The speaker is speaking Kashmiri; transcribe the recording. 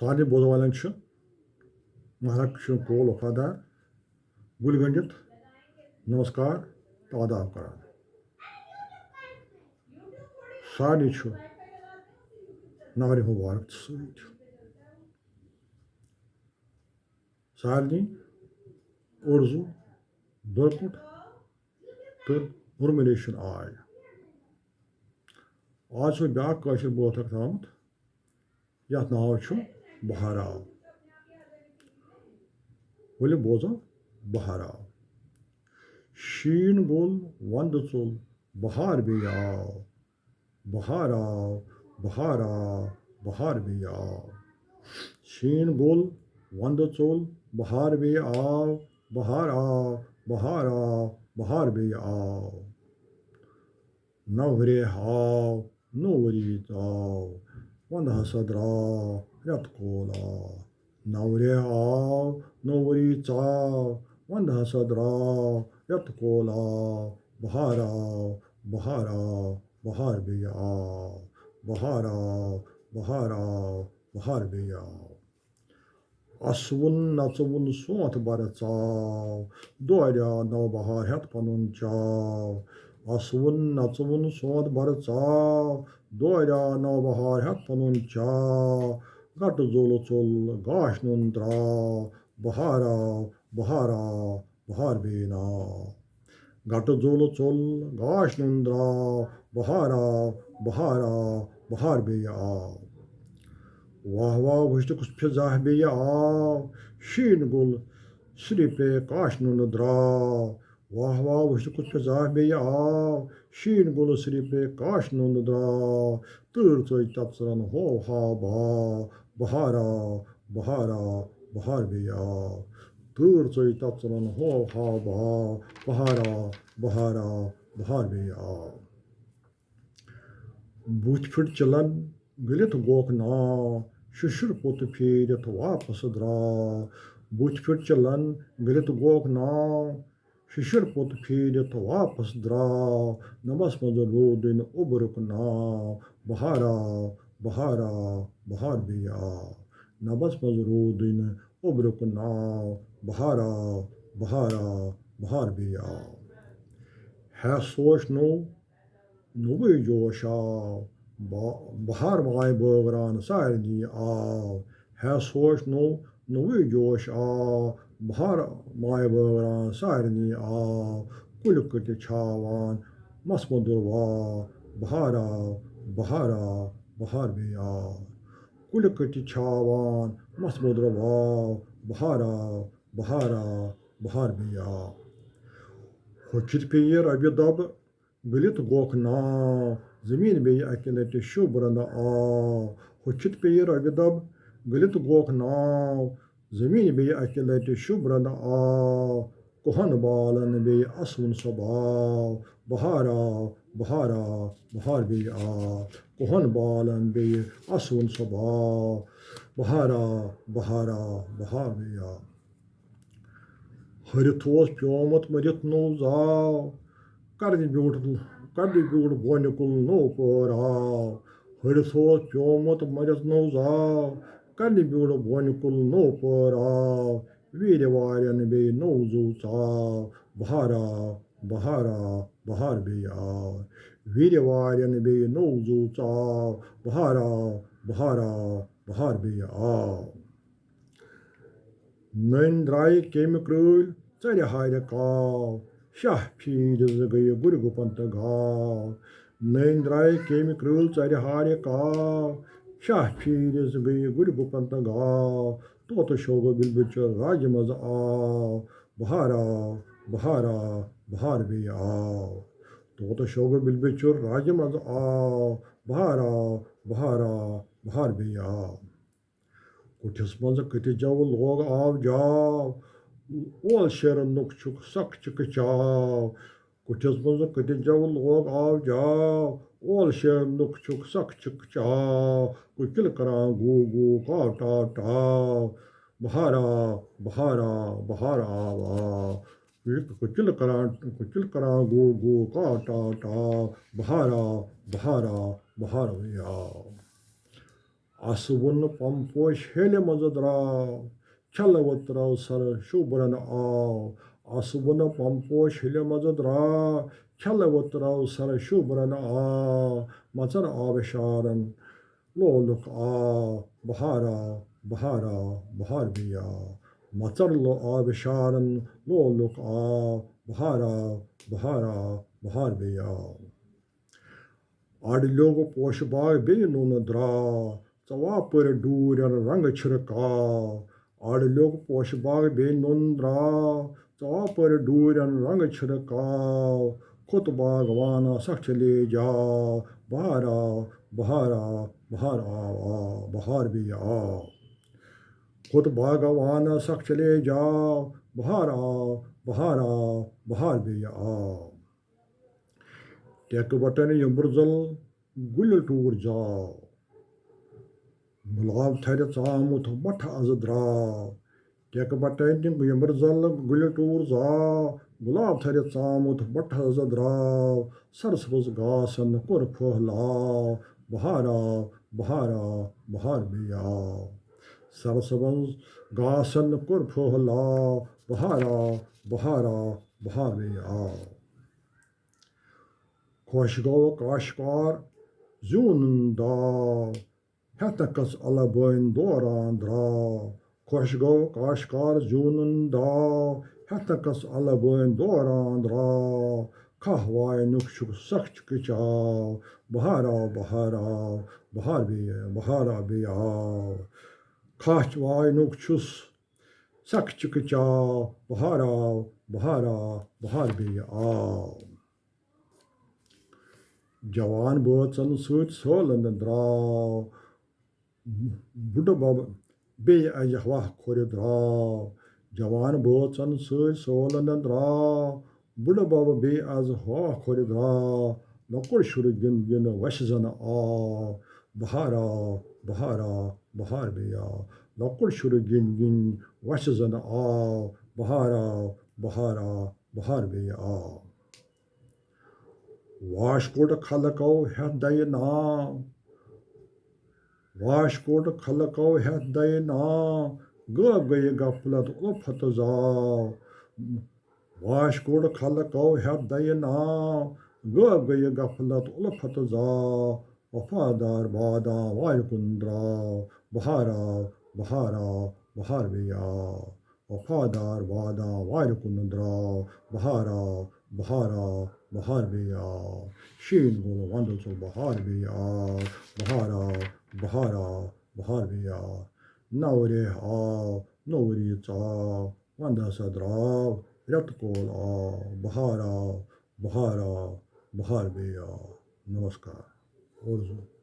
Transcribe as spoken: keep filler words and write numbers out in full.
سارنٕے بوزن والٮ۪ن چھُ مہرک چھُ کول وفادار گُلۍ گٔنٛڈِتھ نمسکار تہٕ آداب کران۔ سارنٕے چھُ نوریہ مبارک تہٕ سۭتۍ۔ سارنٕے اُرزو، دۄرکُٹ تہٕ مُرمُلیشن آے۔ آز چھُ بیٛاکھ کٲشُر بٲتھ اکھ آمُت، یَتھ ناو چھُ بہار آو۔ ؤلِو بوزو بہار آو۔ شیٖن گوٚل، وَندٕ ژوٚل، بہار بیٚیہِ آو۔ بہار آو، بہار آو، بہار بیٚیہِ آو۔ شیٖن گوٚل، وَندٕ ژوٚل، بہار بیٚیہِ آو، بہار آو، بہار آو، بہار بیٚیہِ آو۔ نوریہ آو، نوٚو ؤری ژاو، وَندٕ ہسا درٛاو، رٮ۪تہٕ کول آو۔ نوریہ آو، نوٚو ؤری ژاو، وَندٕ ہسا درٛاو، رٮ۪تہٕ کول آو، بہار آو، بہار آو، بہار بیٚیہِ آو، بہار آو، بہار آو، بہار بیٚیہِ آو۔ اَسوُن نَژوُن سونٛتھ بَرٕ ژاو، دورِ آو نَو بہار ہٮ۪تھ پَنُن چاو۔ اَسوُن نَژوُن سونٛتھ بَرٕ ژاو، دورِ آو نَو بہار ہٮ۪تھ پَنُن چاو۔ گَٹہٕ زوٚل ژوٚل گاش نوٗن درٛاو، بہار آو، بہار آو، بہار بیٚیہِ ناو۔ گَٹہٕ زوٚل ژوٚل گاش نوٗن درٛاو، بہار آو، بہار آو، بہار بیٚیہِ آو۔ واہ واہ وٕچھ تہٕ کُس فِضا بیٚیہِ آو، شیٖن گوٚل سُہ رِپے کاش نوٗن درٛاو۔ واہ واہ وٕچھ تہٕ کُس فِضا بیٚیہِ آو، شیٖن گوٚل سُہ رِپے کاش نوٗن درٛاو۔ تۭر ژٔج تَتھ ژٕرَن ہو ہا باو، بہار آو، بہار آو، بہار بیٚیہِ آو۔ تۭر ژٔج تَتھ ژٕرَن ہو ہا باو، بہار آو، بہار آو، بہار بیٚیہِ آو۔ بُتھۍ پھِٹ چِلَن گٔلِتھ گوکھ ناو، شُشُر پوٚت پھیٖرِتھ واپس درٛاو۔ بُتھۍ پھِٹ چِلَن گٔلِتھ گوکھ ناو، شِشُر پوٚت پھیٖرِتھ واپس درٛاو۔ نَبَس منٛز روٗدُے نہٕ اوٚبرُک ناو۔ بہار آو، بہار آو، بہار بیٚیہِ آو۔ نَبَس منٛز روٗدُے نہٕ اوٚبرُک ناو۔ بہار آو، بہار آو، بہار بیٚیہِ آو۔ ہے سوچ نوٚو، نوٚوُے جوش آو۔ با-، بہار ماے بٲگران سارنٕے آو۔ ہے سوچ نوٚو، نوٚوُے جوش آو۔ بہار ماے بٲگران سارنٕے آو۔ کُلۍ کٔٹۍ چھاوان مَس مۄدُر واو۔ بہار آو، بہار آو، بہار بیٚیہِ آو۔ کُلۍ کٔٹۍ چھاوان مَس مۄدُر واو۔ بہار آو، بہار آو، بہار بیٚیہِ آو۔ ہوٚکھِتھ پیٚیہِ رَبہِ دَب، گٔلِتھ گوکھ ناو۔ زٔمیٖن بیٚیہِ اَکہِ لَٹہِ شُبرَنہٕ آو۔ ہوٚکھِتھ پیٚیہِ رَبہِ دَب، گٔلِتھ گوکھ ناو۔ زٔمیٖن بیٚیہِ اَکہِ لَٹہِ شُبرَنہٕ آو۔ کوہَن بالَن بیٚیہِ اَسوُن سۄ باو۔ بہار آو، بہار آو، بہار بیٚیہِ آو۔ کوہَن بالَن بیٚیہِ اَسوُن سۄ باو۔ بہار آو، بہار آو، بہار بیٚیہِ آو۔ ۂرِتھ اوس پیومُت مٔرِتھ نوٚو زاو، کَرنہِ بیوٗٹھ، کَرنہِ بیوٗٹھ بونہِ کُل نوٚو پٲر آو۔ ۂرِتھ اوس پیومُت مٔرِتھ نوٚو زاو، کَرنہِ بیوٗٹھ بونہِ کُل نوٚو پٲر آو۔ ویرِ وارٮ۪ن بیٚیہِ نوٚو زُو ژاو۔ بہار آو، بہار آو، بہار بیٚیہِ آو۔ ویرِ وارٮ۪ن بیٚیہِ نوٚو زُو ژاو۔ بہار آو، بہار آو، بہار بیٚیہِ آو۔ نٔنۍ درٛایہِ کیٚمہِ کرٛٲلۍ ژَرِ ہارِ کاو، شاہ پھیٖرِ زٕ گٔیہِ گُرۍ گُپن تہٕ گاو۔ نٔنۍ درٛایہِ کیٚمہِ کرٛٲلۍ ژَرِ ہارِ کاو، شاہ پھیٖرِ زٕ گٔیہِ گُرۍ گُپن تہٕ گاو۔ طوطہٕ شوگہٕ بِلبِل چُر راگہِ منٛزٕ آو، بہار آو، بہار آو، بہار بیٚیہِ آو۔ طوطہٕ شوگہٕ بِلبِل چُر راگہِ منٛزٕ آو، بہار آو، بہار آو، بہار بیٚیہِ آو۔ کُٹھِس منٛز کٔتہِ جَو لوگ آو جاو، اول شیرنُک چھُکھ سَکھ چِکہٕ چاو۔ کُٹھِس منٛز کٔتہِ جَو لوگ آو جاو، اول شیرنُک چھُکھ سَکھ چِکہٕ چاو۔ کُکِل کران گوٗ گوٗ کاو ٹاو ٹاو۔ بہار آو، بہار آو، بہار آو آو۔ کُکِل کران، کُکِل کران گوٗ گوٗ کاو ٹاو ٹاو۔ بہار آو، بہار آو، بہار آو۔ اسہٕ وُنہٕ پمپوش ہیٚلہِ منٛزٕ درٛاو، کھلہٕ وُترو سر شوٗبرن آو۔ اسہٕ وُنہٕ پمپوش ہیٚلہِ منٛزٕ درٛاو، کھلہٕ وُترو سر شوٗبرن آو۔ مژر آبشارن لولُک آو، بہار آو، بہار آو، بہار بیٚیہِ آو۔ مژر لو-، آبشارن لولُک آو، بہار آو، بہار آو، بہار بیٚیہِ آو۔ اَڑٕ لیوٚگ پوشہٕ باغ بیٚیہِ نوٗنہٕ درٛاو، ژٕ واپٔرۍ ڈوٗرٮ۪ن رنٛگہٕ چھِرکاو۔ اَڑٕ لیوٚگ پوشہٕ باغ بیٚیہِ نوٗنہٕ درٛاو، ژٕ واپٔرۍ ڈوٗرٮ۪ن رنٛگہٕ چھِرکاو۔ کھوٚت باغوانَس اکھ چلے جاو، بہار آو، بہار آو، بہار آو، آو، بہار بیٚیہِ آو۔ کھوٚت باغوانَس اکھ چلے جاو، بہار آو، بہار آو، بہار بیٚیہِ آو۔ ٹیٚکہٕ بٹن یمبرزل گُلہِ ٹوٗر زاو۔ گُلاب تھرِ ژامُت بٹھٕ از درٛاو۔ ٹیٚکہٕ بٹن یمبرزل گُلہِ ٹوٗر زاو۔ گُلاب تھرِ ژامُت بٹھٕ از درٛاو۔ سرسبز گاسن کوٚر پھٔہلاو۔ بہار آو، بہار آو، بہار بیٚیہِ آو۔ سرسبز گاسن کوٚر پھٔہلاو۔ بہار آو، بہار آو، بہار بیٚیہِ آو۔ خۄش گوٚو کاشتکار زیوٗنُن داو، ہٮ۪تھ نہٕ کس الہٕ بٲنۍ دوران درٛاو۔ خۄش گوٚو کاشتکار زیوٗنُن داو، ہٮ۪تھ نہٕ کس الہٕ بٲنۍ دوران درٛاو۔ کھاہ واینُک چھُکھ سخ چِکہٕ چاو، بہار آو، بہار آو، بہار بیٚیہِ، بہار آو بیٚیہِ آو۔ کھاہ واینُک چھُس سخ چِکہٕ چاو، بہار آو، بہار آو، بہار بیٚیہِ آو۔ جوان بٲژن سۭتۍ سٲلن درٛاو بُڈٕ بب بیٚیہِ اَزِ ہوا کھورِ درٛاو۔ جوان بٲژن سۭتۍ سٲلن درٛاو بُڈٕ بب بیٚیہِ از ہوا کھورِ درٛاو۔ لۄکُٹ شُرٕ گِنٛد گِنٛد وَسہِ زَن آو، بہار آو، بہار آو، بہار بیٚیہِ آو۔ لۄکُٹ شُرٕ گِنٛد گِنٛد وَسہِ زَن آو، بہار آو، بہار آو، بہار بیٚیہِ آو۔ واش کوٚڑ خلقو ہٮ۪تھ دَیہِ ناو۔ واش کوٚڑ خلقو ہٮ۪تھ دَیہِ ناو، غٲب گٔیہِ غفلت اُلفت زاو۔ واش کوٚڑ خلقو ہٮ۪تھ دَیہِ ناو، غٲب گٔیہِ غفلت اُلفت زاو۔ وفادار بادام وارِ کُن درٛاو، بہار آو، بہار آو، بہار بیٚیہِ آو۔ وفادار بادام وارِ کُن درٛاو، بہار آو، بہار آو، بہار بیٚیہِ آو۔ شیٖن گوٚل وَندٕ ژوٚل، بہار بیٚیہِ آو، بہار آو، بہار آو، بہار بیٚیہِ آو۔ نَو ریٚہہ آو، نوٚو ریٚہہ ژاو، وَندٕ ہسا درٛاو، رٮ۪تہٕ کول آو، بہار آو، بہار آو، بہار بیٚیہِ آو۔ نمسکار۔ اورزو۔